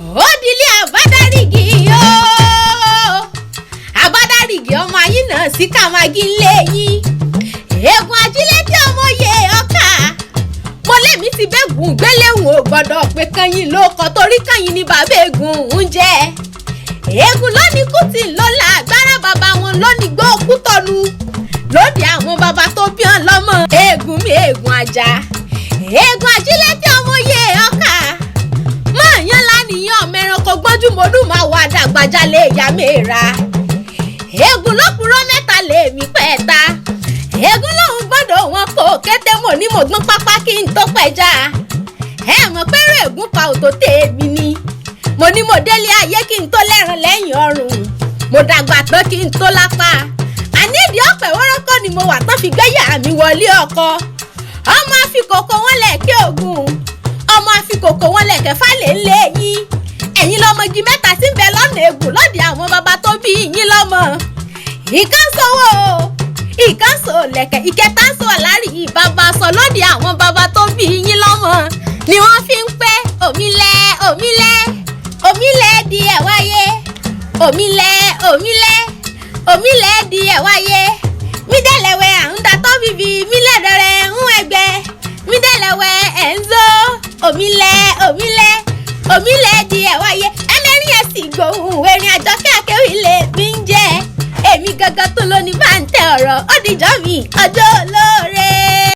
Ó dilé àbádárìgì yóò, àbádárìgì ọmọ ayé náà sí kàmágí ńlẹ̀ yín. Eegun ajílẹ̀ tí ọmọ yẹ ọkà mo lẹ́mí ti bẹ́gùn gbéléhùn, ò gbọ́dọ̀ pé kányìn ló kọ, torí kányìn ni bàbá eégún ń jẹ́. Eégún lónìí kùtì lọ́la agbára bàbá wọn lónìí gbó kútọ́nu lóde àwọn bàbá tó bí ọ́n lọ́mọ. Eégún mi, eégún ajá, eégún ajílẹ̀ tí ọmọ yẹ ọkà máa yan lánìyàn ọmọ ẹranko gbọ́njú mọ́dún máa wà dàgbàjalè ìyá mi ra. Eégún lókùrọ́ mẹ́ta lèmi pẹ́ẹ́ta. Eégún lòun gbọ́dọ̀ wọn kò kété, mò ní mo gbọ́n pápá kí n tó pẹja. Ẹ mọ̀ pé règùn pa òtó tèmi ni. Mo ní mo délé ayé kí n tó lẹ́ran lẹ́yìn ọrùn, mo dàgbà tán kí n tó lápá. Àníìdí ọ̀pẹ̀ wọ́rọ́kọ́ ni mo wà tán fi gbẹ́yà mi wọlé ọkọ. Ọmọ àfikòkò wọn lẹ̀kẹ́ ògùn, ọmọ àfikòkò wọn lẹ̀kẹ́ falẹ̀ ńlẹ̀ yín. Ẹ̀yin lọ́mọgi mẹ́ta tí ń bẹ lọ́nà ègùn lọ́dẹ àwọn bàbá tó bí yín lọ́mọ. Ìkan sowó, ìkan so lẹ̀kẹ̀, ìkẹta ń so àlárí bàbá sọ lóde àwọn bàbá tó bí yín lọ́mọ ni wọ́n fi ń pẹ́ òmílẹ̀ òmílẹ̀ òmílẹ̀ di ẹ̀ wáyé, òmílẹ̀ òmílẹ̀ òmílẹ̀ di ẹ̀ wáyé. Mídẹ̀lẹ̀wẹ̀ à ń datọ́ bíbí mílẹ̀dẹ̀rẹ̀ ń ẹgbẹ́ mídẹ̀lẹ̀wẹ̀ ẹ̀ ń zó òmílẹ̀ òmílẹ̀ òmílẹ̀ di ẹ̀ wáyé. Ẹlẹ́rìn ẹ̀ sì gbóhùn erin àjọkẹ́ akéwì lè mí ń jẹ́. Èmi gangan tó lóní bá ń tẹ ọ̀rọ̀ ó dìjọ́ mi ọjọ́ olóore.